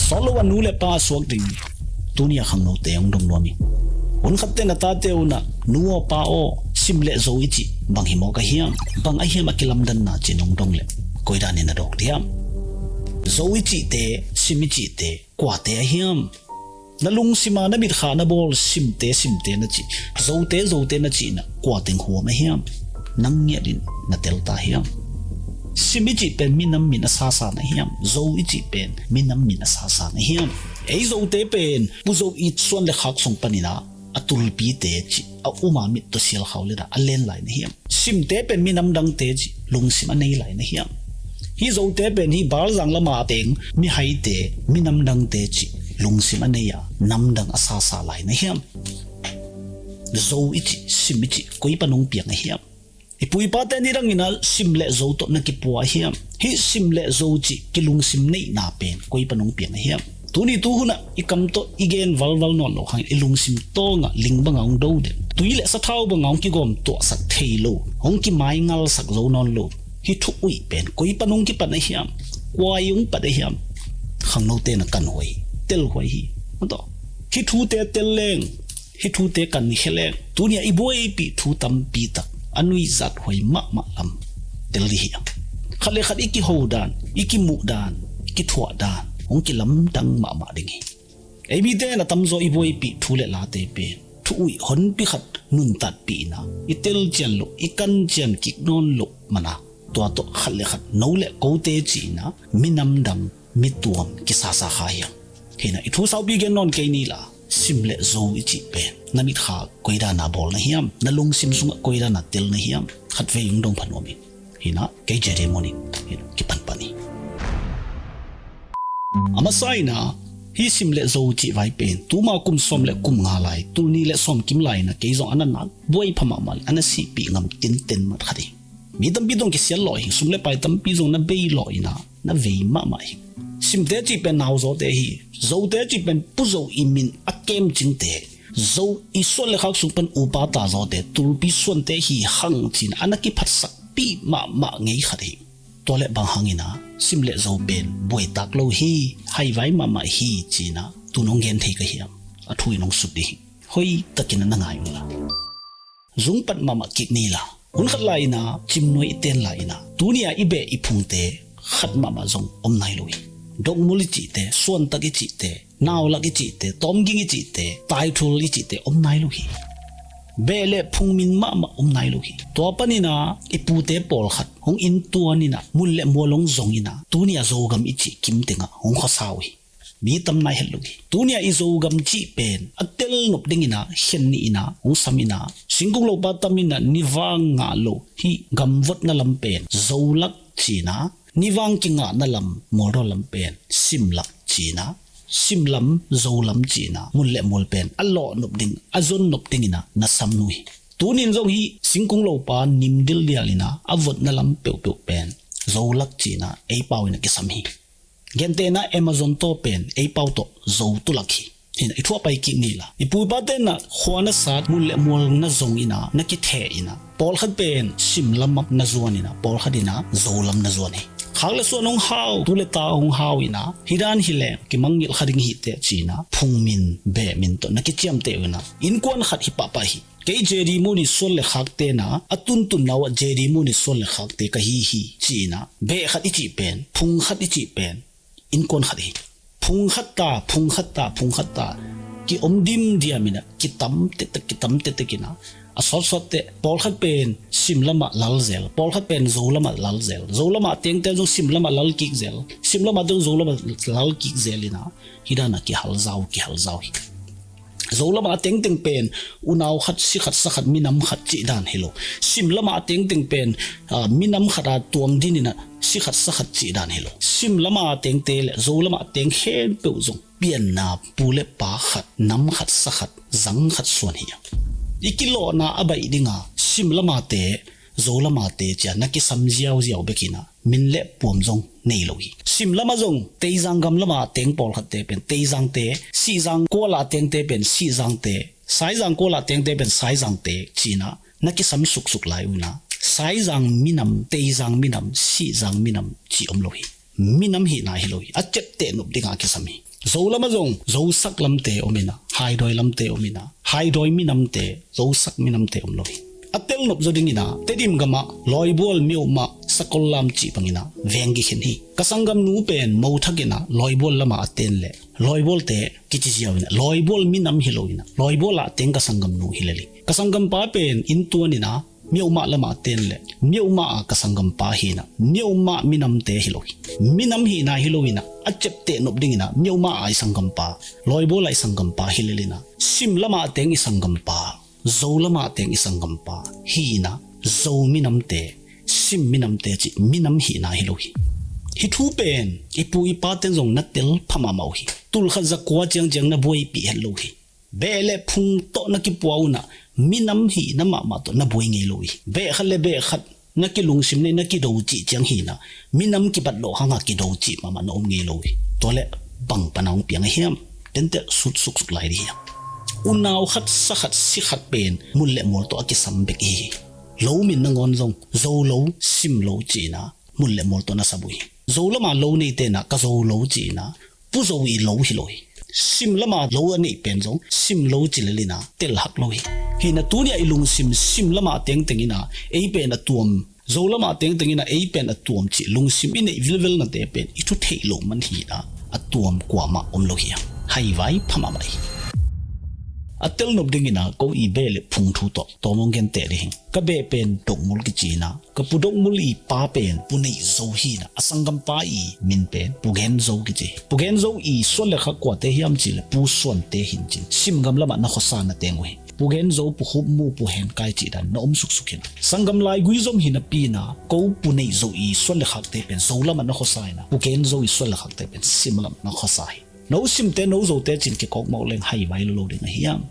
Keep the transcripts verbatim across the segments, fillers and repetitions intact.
Sawt lo a nu le pa a suak ding tuni a khangnote hong dong nuam hi. Hun khatte na tate unah nu aw pa aw, sim le zo i cih bang hi mawk a hiam? Bang a hiam a kilamdanna ci-in hong dong leh koi danin na dawk diam? Zo i cihte, sim i cihte kuate a hiam? Na lungsima na mitkha na bawl simte simte na cih, zote zote na cihna kua teng huam a hiam? Nang ngiat in na tel ta hiam? Sim i cih pen minam min a sasa na hiam? Zo i cih pen minam min a sasa na hiam? Ei zote pen Pu Zo i suan le khak sung paninah a tulpite cih a uma mit tawh sial khau lena a len lai na hiam? Simte pen minam dangte cih lungsim a nei lai na hiam? Hih zote pen hih Balzang lama teng mihaite minam dangte cih lungsim a nei a namdang a sasa lai na hiam? Zo i cih, sim i cih koi pan hong piang a hiam? I pu i pate ni dangin a sim le zo tawh na kipua a hiam? Hih sim le zo cih kilungsim neihna pen koi pan hong piang a hiam? Tuni tu hunah i kam tawh i gen valval nawn lo hangin i lungsim tawngah ling banga hong do den, tui le sathau banga hong kigawm tuahsak thei lo, hong kimaingalsak zo nawn lo hih thu uih pen koi pan hong kipan a hiam? Kua i hong pat a hiam? Khangnote na kanhuai hi, telhuai hi. Hih thute tel leng, hih thute kankhia leng tunia i buaipih thu tampi tak a nuihzat huai mahmah lam tel dih hi. Khat le khat i kiho dan, i kimuh dan, i kithuah dan hong kilamdang mahmah ding hi. Ei mite in a tamzaw i buaipih thu le late pen thu uih honpi khat nuntatpih inah i telcian loh, i kancian kik nawn loh mana tua tawh khat le khat no le kote ci-inah minamdang mituam kisasa kha hiam? Hinah i thu saupi gen nawn kei ni la, sim le zo i cih pen na mitkha koi dana bawl na hiam? Na lungsim sungah koi dana tel na hiam? Khatvei hong dong pha nuam hi. Hinah kei J D Moon in hinah kipanpan hi. A masa inah hih sim le zo cih vai pen tuma kum sawm le kum nga lai, tul nih le sawm kim lai inah kei zong a na nak buai pha mahmah le a na sihpih ngam tinten mat khat hi. Mi tampi tawh kisiat lawh hi, sum le pai tampi zong na bei lawh inah na vei mahmah hi. Simte cih pen nauzawte hi. Zote cih pen Pu Zo i min a kemcingte, Zo i suan le khak sung pan upa tazawte, tulpi suante hi hang ci-inah a na kiphatsakpih mahmah ngei khat hi. Tua le bang hangin a sim le zo pen buaitak lo hi, haivai mahmah hi ci-inah tun hong gen thei ka hiam? A thu in hong sut dih hi. Hoihtakin a na ngai unla, zungpat mahmah kik ni la. Hun khat lai inah cimnuai i ten lai inah tunia i beh i phungte khat mahmah zong om nai lo hi. Dokmul i cihte, suantak i cihte, naulak i cihte, tawmging i cihte, taithul i cihte om nai lo hi. Beh le phungmin mahmah om nai lo hi. Tua paninah i pute pawlkhat hong inntuan inah mun le mual hong zong inah tunia Zogam i cih kim tengah hong khuasa uh hi. Mi tam nai het lo hi. Tunia i Zogam cih pen a tel nop ding inah khen nih inah hong sam inah singkung lopa tam inah nivang ngah lo hih gamvotna lam pen Zolak ci-inah, nivang kingahna lam mualdawl lam pen Simlak ci-inah, Simlam Zolam ci-inah mun le mual pen a lawh nop ding, a zon nop ding inah na sam uh hi. Tunin zong hih singkung lopa nim dildial inah a votna lam peuhpeuh pen Zolak ci-inah ei pau inah kisam hi. Gentehna Amazon tawh pen ei pau tawh Zo tulak hi. Hinah i thuah pai kik ni la, i pu i pate inah khua na sat, mun le mual na zong inah na kitheh inah pawlkhat pen Simlam ah na zuan inah pawlkhat inah Zolam na zuan hi. Khak le suan hong hau, tu le ta hong hau inah hih dan hi leng kimangngilh kha ding hi teh ci-inah phungmin behmin tawh na kiciamteh uh inah innkuan khat hi pahpah hi. Kei J D Moon i suan le khakte inah a tuntunna uh ah J D Moon i suan le khakte ka hi hi ci-inah beh khat i cih pen, phung khat i cih pen innkuan khat hi. Phung khat ta, phung khat ta, phung khat ta ki-om dimdiam inah kitam tektek, kitam tektek inah a sawtsawt teh pawlkhat pen Simlam ah lal zel, pawlkhat pen Zolam ah lal zel, Zolam ah tengte zong Simlam ah lal kik zel, Simlam ah teng Zolam ah lal kik zel inah hih dan a kihalzau, kihalzau hi. Zolam ah tengteng pen unau khat, si khat, sa khat, minam khat cih dan hi lo. Simlam ah tengteng pen, ah, minam khat a tuam din inah si khat, sa khat cih dan hi lo. Simlam ah tengte le Zolam ah teng khempeuh zong pianna pu le pa khat, nam khat, sa khat, zang khat suan hi a. I kilawhna a baih dinga Simlam ah te, Zolam ah te ci-a na kisam ziauziau bek inah min le puam zong nei lo hi. Simlam ah zong Teizang gam lam ah teng pawlkhatte pen Teizangte, Sihzang kual ah tengte pen Sihzangte, Saizang kual ah tengte pen Saizangte ci-inah na kisam suksuk lai uh inah Saizang minam, Teizang minam, Sihzang minam ci om lo hi. Minam hihna hi lo hi. A ciapteh nop dinga kisam hi. Zo lamah zong Zosak lamte om inah, Haidawi lamte om inah, Haidawi minamte, Zosak minamte om lo hi. A telnop zaw ding inah Tedim gamah Lawibual, Myohmah, Sakollam cih bang inah veng kikhen hi. Ka sanggamnu pen Mothak inah Lawibual lamah a ten leh Lawibualte kici ziau inah Lawibual minam hi lo inah Lawibual ah teng ka sanggamnu hi lel hi. Ka sanggampa pen inntuan inah Myohmah lamah a ten leh Myohmah ah ka sanggampa hi inah Myohmah minamte hi lo hi. Minam hihna hi lo inah a ciapteh nop ding inah Myohmah ah i sanggampa, Lawibual ah i sanggampa hi lel inah Sim lamah a teng i sanggampa, Zo lamah a teng i sanggampa hi inah Zo minamte, Sim minamte cih minam hihna hi lo hi. Hih thu pen i pu i paten zong na tel pha mahmah uh hi. Tulkhat zakua ciangciang na buaipih het lo hi. Beh le phung tawh na kipua unah minam hihna mahmah tawh na buai ngei lo hi. Beh khat le beh khat na kilungsim le na kido cih ciang hi inah minam kibat lawh hanga kido cih mahmah na om ngei lo hi. Tua le bang pana hong piang a hiam? Tente sut suksuk lai dih hiam? Unau khat, sa khat, si khat pen mun le mual tawh a kisam bek hi hi. Lo min nangawn zong Zo lo, Sim lo ci inah mun le mual tawh na sap uh hi. Zo lamah lo neite inah ka Zo lo ci inah Pu Zo i lo hi lo hi. Sim lamah lo a neih pen zong Sim lo ci lel inah telhak lo hi. Hi inah tuni-ah i lungsim Sim lamah tengteng inah ei pen a tuam, Zo lamah tengteng inah ei pen a tuam cih lungsim i neih vilvel nate pen i thu theih loh man hi inah a tuam kuamah om lo hi a, haivai pha mahmah hi. A telnop ding inah ko i beh le phung thu tawh tawm hong genteh dih hi. Ka beh pen Dokmul kici inah ka Pu Dokmul i pa pen Pu Neih Zo hi inah a sanggampa i min pen Pu Gen Zo kici hi. Pu Gen Zo i suan le khak kuate hiam cih leh Pu Suante hi in cin, Sim gam lamah na khuasa na teng uh hi. Pu Gen Zo, Pu Khup Mu, Pu Hen Kai cih dan na om suksuk hi inah sanggam laigui zom hi napi inah ko Pu Neih Zo i suan le khakte pen Zo lamah na khuasa inah Pu Gen Zo i suan le khakte pen Sim lamah na khuasa hi. No Simte no Zote cin kikawk mawk leng haivai lo lo ding a hiam?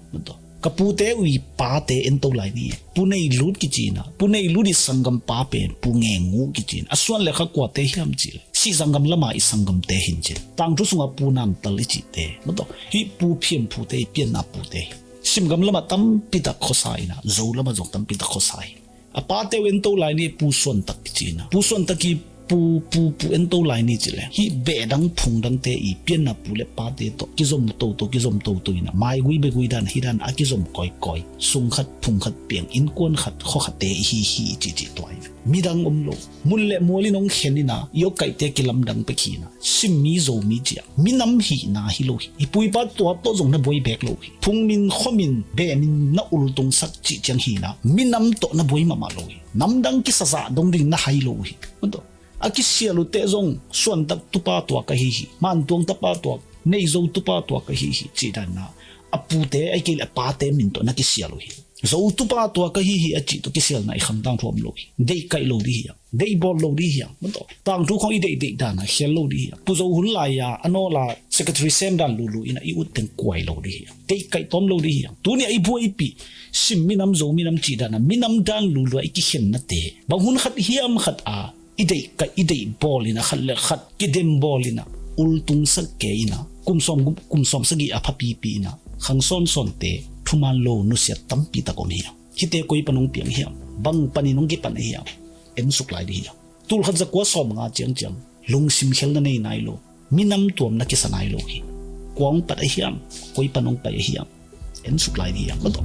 Ka pute uh i pate ento lai ni. Pu Nei Lut kici inah, Pu Nei Lut i sanggampa pen Pu Ngeng Ngu kici inah a suan le khak kuate hiam cih leh Sihzang gam lamah i sanggamte hi in cin, tangthu sungah Pu Nam Tal i cihte, mawtaw hih Pu Phiam Phute i pianna pute hi. Sim gam lamah tampitak khuasa inah Zo lamah zong tampitak khuasa hi. A pate uh ento lai ni, Pu Suan Tak kici inah, Pu Suan Tak i pu, pu, pu ento lai ni cih leh hih beh dang phung dangte i pianna pu le pate tawh kizom toto, kizom toto inah maigui begui dan hi dan a kizom kawikawi, sung khat phung khat piang, innkuan khat khua khatte i hi hi i cihcih tua hi. Midang om lo, mun le mual in hong khen inah i awkaihte kilamdang pek hi inah Simmi Zomi ciah minam hihna hi lo hi. I pu i pa tua tawh zong na buai bek lo hi. Phung min, khua min, beh min na ultungsak cih ciang hi inah minam tawh na buai mahmah lo hi. Namdang kisazah dong ding na hai lo hi. A kisial uh teh zong Suan Tak tupa tua ka hi hi, Mantuang tapa tua, Nei Zo tupa tua ka hi hi cih dan inah a pute, ahih kei leh a pate min tawh na kisial uh hi. Zo tupa tua ka hi hi a cih tawh kisialna i khang tangthu om lo hi. Deihkaih lo dih hiam? Deihbawl lo dih hiam? Mawtaw tangthu khawng i deihdeih dan a khial lo dih hiam? Pu Zo hun lai-a a nawla secretary sem dan lulu inah i ut teng kuai lo dih hiam? Deihkaih tawm lo dih hiam? Tuni-ah i buaipih Sim minam, Zo minam cih dan a minam dan lulu a i kikhen nate bang hun khat hiam khat a i deihkaih, i deihbawl inah khat le khat kidembawl inah ultungsak kei inah kum sawm, kum sawm sagih a phapipi inah khang sawnsawnte thuman lo nusiat tampitak om hi a, hihte koi pan hong piang hiam? Bang panin hong kipan a hiam? Ensuk lai dih hiam? Tulkhat zakua sawmnga ciangciang lungsim khel na nei nai lo, minam tuam na kisa nai lo hi. Kua hong pat a hiam? Koi pan hong pai a hiam? Ensuk lai dih hiam? Mawtaw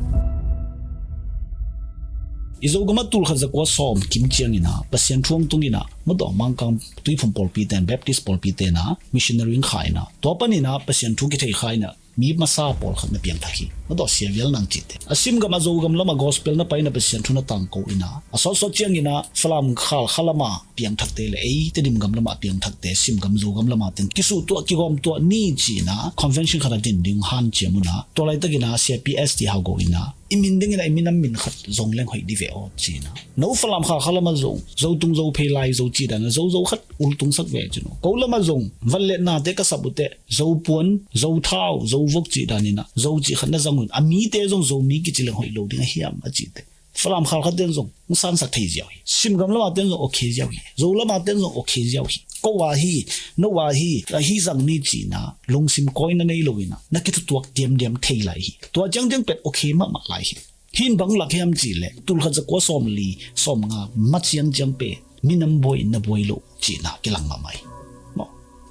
i Zogamah tulkhat zakua sawm kim ciang inah Pasian thu hong tung inah, mawtaw Mangkang Tuiphum pawlpi ten, Baptist pawlpi ten ah missionary hong kha inah, tua pan inah Pasian thu kithei kha inah mi masa pawlkhat na piangthak hi. Mawtaw Sia Vial Nang cihte a Sim gamah Zogam lamah gospel na pai inah Pasian thu na tangko inah a sawtsawt ciang inah Falam Khalkha lamah piangthakte le ei Tedim gam lamah piangthakte Sim gam Zogam lamah teng kisuhtuah kigawmtuah ni ci inah convention khat a din ding hanciam unah, tua laitak inah Sia P S T Hau Go inah i min ding inah i minam min khat zong leng hoih dih ve aw ci inah, no Falam Khalkha lamah zong Zotung Zophei Lai Zo cih dan a Zo, Zo khat ultungsak ve ci inah, ko lamah zong van le nate ka sap uh teh Zopuan, Zothau, Zovok cih dan inah Zo cih khat na zang un, a mite zong Zomi kici leng hoih lo ding a hiam a cih teh Falam Khalkha ten zong hong sansak thei ziau hi. Sim gam lamah ten zong okay ziau hi. Zo lamah ten zong okay ziau hi. Ko a hi, no a hi, a hi zang ni ci inah lungsim kawina nei lo inah na kithutuak diamdiam thei lai hi. Tua ciangciang pet okay mahmah lai hi. Hih in bang lak hiam cih leh tulkhat zakua sawmli sawmnga ma ciangciang pen minam buai na buai lo cihna kilang mahmah hi. Maw,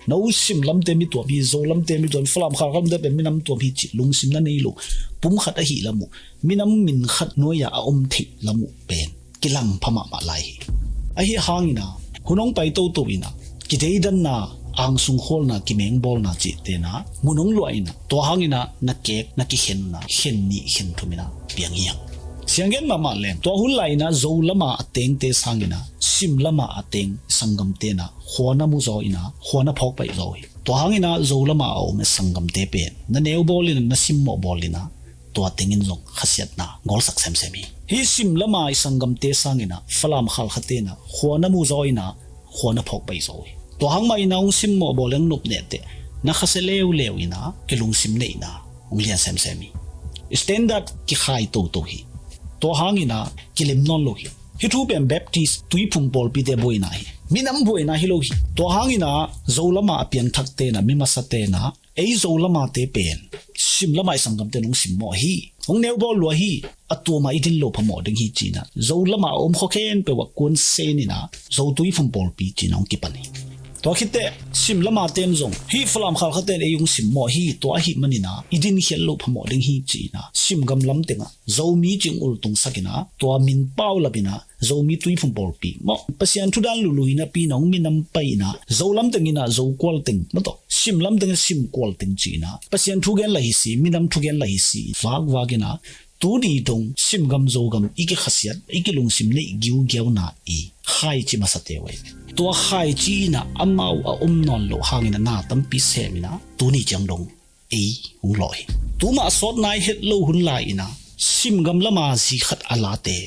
No Sim lamte mi tuam hi, Zo lamte mi tuam hi, Falam Khalkha lamte pen minam tuam hi cih lungsim na nei lo, pum khat ahih lam uh, minam min khat nuai-ah a om theih lam uh pen kilang pha mahmah lai hi. Ahi hangin ah hun hong pai toto in ah kideidanna, angsung khualna, kimengbawlna cihte in ah mun hong luah in ah, tua hangin ah na kek, na kikhenna khen nih khen thum in ah piang hi hang. Sianggen mahmah leng, tua hun lai in ah Zo lama a tengte sangin ah Sim lama a teng sanggamte in ah khua na mu zaw in ah khua na phawk baih zaw hi. Tua hangin ah Zo lama a om i sanggamte pen na neu bawl in ah, na simmawh bawl in ah, tua tengin zong khasiatna gawlsak semsem hi. Hih Sim lama i sanggamte sangin ah Falam Khalkhate in ah khua na mu zaw in ah khua na phawk baih zaw hi. Tua hang mah in ah hong simmawh bawl, hong nopnehteh na khasia leuleu in ah kilungsim neihna hong lian semsem hi. Standard kikhai toto hi. Tua hangin ah kilim nawn lo hi. Hih thu pen Baptist Tuiphum pawlpite buaina hi. Minam buaina hi lo hi. Tua hangin ah Zo lama a piangthakte in ah, mi masate in ah, ei Zo lamate pen Sim lama i sanggamte in hong simmawh hi, hong neu bawl lua hi, a tuamah i din lo phamawh ding hi ci-in ah Zo lama a om khua khempeuh ah kuansen in ah Zo Tuiphum pawlpi ci-in ah hong kipan hi. Tua khitteh Sim lamate in zong hih Falam Khalkhate in ei hong simmawh hi, tua ahih manin ah i dinkhial lo phamawh ding hi ci-in ah Sim gam lam tengah Zomi ci-in hong ultungsak in ah, tua min paulap in ah Zomi Tuiphum pawlpi maw, Pasian thu dan lului napi-in ah hong minam pai in ah Zo lam tengin ah Zo kual teng maw tawh, Sim lam tengin Sim kual teng ci-in ah Pasian thugen lah hi si, minam thugen lah hi si, vakvak in ah tuni dong Sim gam Zo gam i kikhasiat, i kilungsim neih giugiauna i khaici masate uh ahi. Tua khaici in ah amau a om nawn loh hangin ah na tampi sem in ah tuni ciang dong ei hong lawh hi. Tuma a sawt nai het lo hun lai in ah Sim gam lama zi khat a late,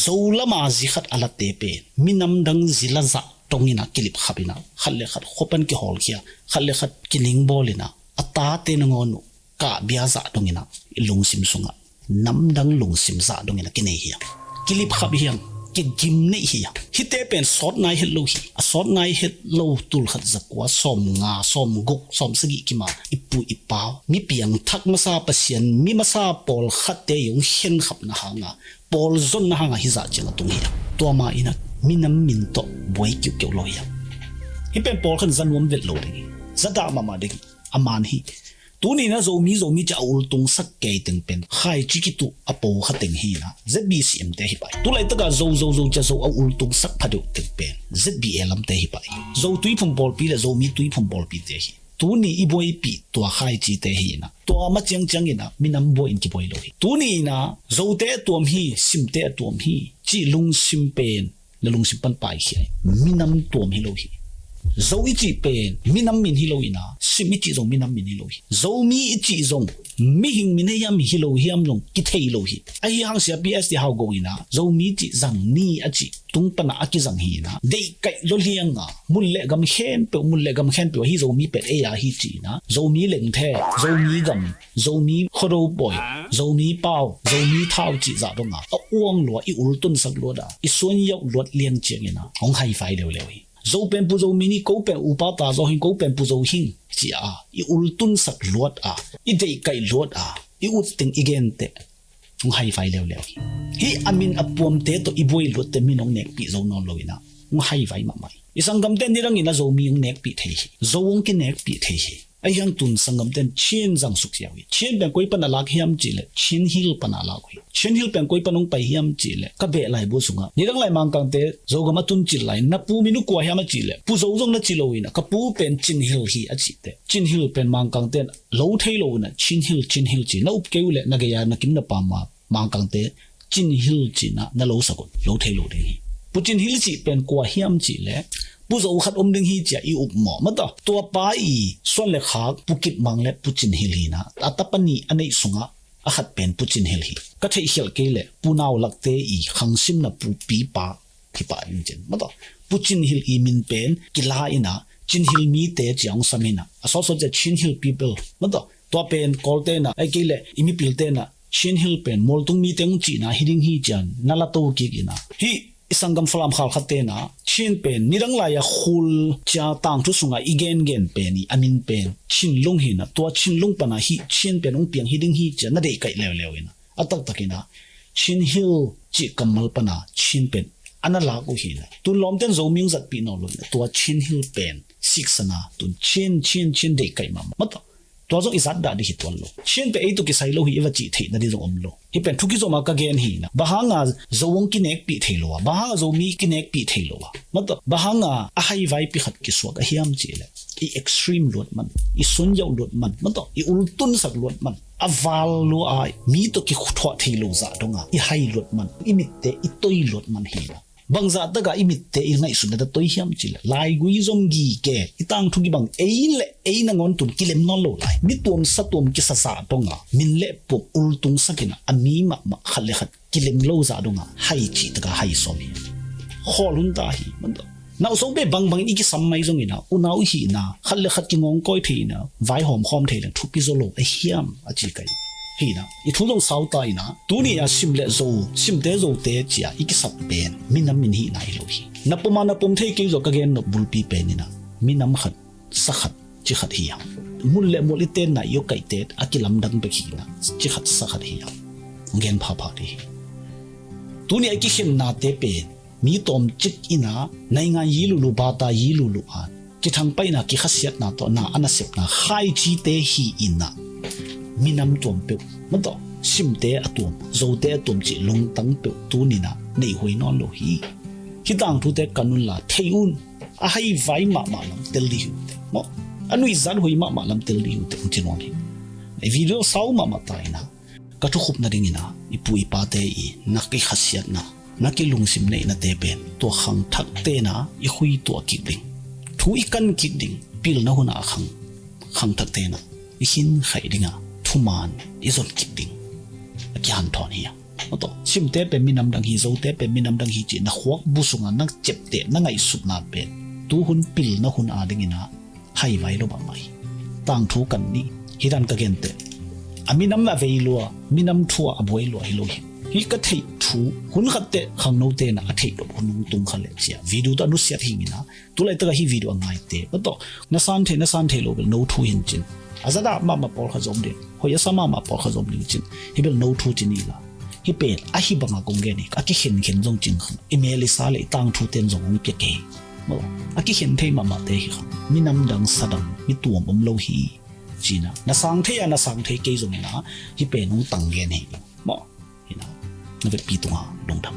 Zo lama zi khat a late pen minam dang zi la zah dong in ah kilipkhap in ah, khat le khat khua pan kihawlkhia, khat le khat kiningbawl in ah, a tate nangawn uh kahbia zah dong in ah i lungsim sungah namdang lungsim zah dong in ah kinei hi hang. Kilipkhap hi hang, kigim neih hi hang. Hihte pen sawt nai het lo hi. A sawt nai het lo tul khat za kua, sawm nga, sawm guk, sawm sagih kim a i pu i pa, mi piangthak masa, Pasian mi masa pawlkhatte i hong khenkhapna hang a, pawl zonna hang a hih zah ciang a tung hi hang. Tua mah in ah minam min tawh buai kiuhkeuh lo hi hang. Hih pen pawlkhat in za nuam vet lo ding hi. Za dah mahmah ding hi. A man hi. Tuni in ah Zomi, Zomi ci-a ultungsak kei teng pen khaici kituh a po kha teng hi in ah Z B C M te hi pah hi. Tulaitak a Zo, Zo, Zo ci-a Zo a ultungsak pha deuh teng pen Z B A lamte hi pah hi. Zo Tuiphum pawlpi le Zomi Tuiphum pawlpite hi. Tuni i buaipih tua khaicite hi in ah, tua ma ciangciang in ah minam buai in kibuai lo hi. Tuni in ah Zote a tuam hi, Simte a tuam hi cih lungsim pen na lungsim pan paikhia in. Minam tuam hi lo hi. Zo i cih pen minam min hi lo in ah, Sim i cih zong minam min hi lo hi. Zomi i cih zong mihing min hi hiam, hi lo hiam zong kithei lo hi. Ahi hang Sia P S T Hau Go in ah Zomi cih zang ni a cih tung pan ah a kizang hi in ah, deihkaih lua liang a, mun le gam khempeuh, mun le gam khempeuh ah hih Zomi pen ei a hi ci in ah, Zomi lengthe, Zomi gam, Zomi Khuado pawi, Zomi pau, Zomi thau cih zah dong a, a uang lua, i ultunsak luat a, i suan yauh luat liang ciang in ah hong haifai leuleu hi. Zo pen Pu Zo min hi, ko pen upa ta Zo hing, ko pen Pu Zo hing ci-a i ultunsak luat a, i deihkaih luat a, i ut teng i gen teh hong haifai leuleu hi. Hih a min a puamte tawh i buai luatte min hong nekpih zo nawn lo in ah hong haifai mahmah hi. I sanggamte nidang in ah Zomi hong nekpih thei hi. Zo hong kinekpih thei hi. Ahi hang tun sanggamte in Chin zang suk ziau hi. Chin pen koi pan a lak hiam cih leh Chin Hill pan a lak uh hi. Chin Hill pen koi pan hong pai hiam cih leh ka beh laibu sungah nidang lai Mangkangte Zogam a tun cil lai, na pu min uh kua hiam a cih leh Pu Zo zong na ci lo in ah, ka pu pen Chin Hill hi a cih teh, Chin Hill pen Mangkangte in lo thei lo in ah Chin Hill, Chin Hill ci, na up kei uh leh na gei a na kim na pam a Mangkangte Chin Hill ci-in ah na lo sak un, lo thei lo ding hi. Pu Cin Hill cih pen kua hiam cih leh Pu Zo khat om ding hi ci-a i up mawh, maw taw. Tua pa i suan le khak Pu Kip Mang le Pu Cin Hill hi-in ah, a tapa nih a neih sungah a khat pen Pu Cin Hill hi. Ka theihkhialh kei leh Pu Nau Lakte i khangsimna pupi pa hi pah ding cin, maw taw. Pu Cin Hill i min pen kila in ah Cin Hill mite ci-a hong sam hi-in ah, a sawtsawt ci-a Chin Hill people, maw taw. Tua pen Kawlte in ah, ahih kei leh i mipilte in ah Chin Hill pen mualtung mite hong cihna hi ding hi ci-a na la to kik in ah, hih i sanggam Falam Khalkhate in ah Chin pen nidang lai-a khul ci-a tangthu sungah i gengen pen i a min pen Chinlung hi-in ah, tua Chinlung pan ah hih Chin pen hong piang hi ding hi ci-a na deihkaih leuleu in ah, a taktak in ah Chin Hill cih kammal pan ah Chin pen a na lak uh hi-in ah, tun lawmte in Zomi hong zatpih nawn lo in ah, tua Chin Hill pen Siksana tun Chin, Chin, Chin deih kaih mahmah. Mataw, tua zong i zat dah dih hi tuan lo. Chin pen ei tawh kisai lo hi i va cih theih nading zong om lo. Hih pen thu kizom a ka gen hi na. Bang hanga Zo hong kinekpih thei lo a, bang hanga Zomi kinekpih thei lo a, mataw, bang hanga a haivaipi khat kisuak a hiam cih leh, i extreme luat man, i sunyauh luat man, mataw, i ultunsak luat man, a val lua a mi tawh kithuah thei lo zah donga i hai luat man, i mitte i toi luat man hi na. Bangzah taka i mitte i ngaihsutna ta toi hiam cih leh, laigui zom gige, i tangthu kibang ei le ei nangawn tun kilem nawn lo lai. Mi tuam sa tuam kisa zah donga min le puak ultungsak in a, a mi mahmah khat le khat kilem lo zah donga hai cih taka hai sawm hi. Khawl hun ta hi. Nauhsong pen bangbang in i kisam mai zongin a, unau i hihna, khat le khat kingawngkawi thei in a, vaihawm khawm thei leng thupi zaw lo a hiam a ci kai. Hi na, i thu zong sau ta in a, tuni a Sim le Zo, Simte Zote ci a i kisap pen minam min hihna hi lo hi. Na pom a na pom thei kei zaw ka gen nop bulpi pen in a, minam khat, sa khat, ci khat hi a. Mun le mual i tenna i awkaihte a kilamdang bek hi na, ci khat sa khat hi a. Gen phapha dih hi. Tuni a i kikhennate pen mi tawmcik in a, naingan yi lulu, bata yi lulu a, kithangpaihna, kikhasiatna tawh na a nasepna khaicite hi in a, minam tuam peuh, mataw, Simte a tuam, Zote a tuam cih lungtang peuh tuni in a neihhuai nawn lo hi. Hih tangthute kan unla thei un. A haivai mahmah lam tel dih hi uh teh, maw, a nuihzat huai mahmah lam tel dih hi uh teh, hong ci nuam hi. Video sau mahmah ta in a, ka thukhup nadingin a, i pu i pate i na kikhasiatna, na kilungsim neihnate pen tua khangthakte na i khuituah kik ding, thu i kan kik ding, pilna hun a khang, khangthakte na i khinkhaih ding a, thuman i zon kik ding a kihanthawn hi a. Mataw, Simte pen minam dang hi, Zote pen minam dang hi cih na khuak bu sunga na ciapteh, na ngaihsutna pen tuhun pilna hun a dingin a haivai lo mahmah hi. Tangthu kan nih. Hih dan ka gen teh, a minam a vei lua, minam thu a buai lua hi lo hi. Hih ka theih thu, hun khat teh khangnote na a theih dop hun hong tung kha leh ci a, video tawh a nusiat hi in a, tu laitak a hih video a ngaite, mataw, na san thei, na san thei lo bel no thu hi in cin. A za dah mahmah pawlkhat zong om ding, hoih a sa mahmah pawlkhat zong om ding cin. Hih bel no thu ci ni la. Hih pen a hih banga kong gen hi, a kikhenkhen zong cing khang, i mel i sa le i tangthu ten zong hong pia kei. Maw, a kikhen thei mahmahte hi khang. Minam dang sa dang, mi tuam om lo hi. Ci in a, na sang thei a na sang thei kei zongin a, hih pen hong tang gen hi. Maw, hi na, na vekpi tungah lungdam.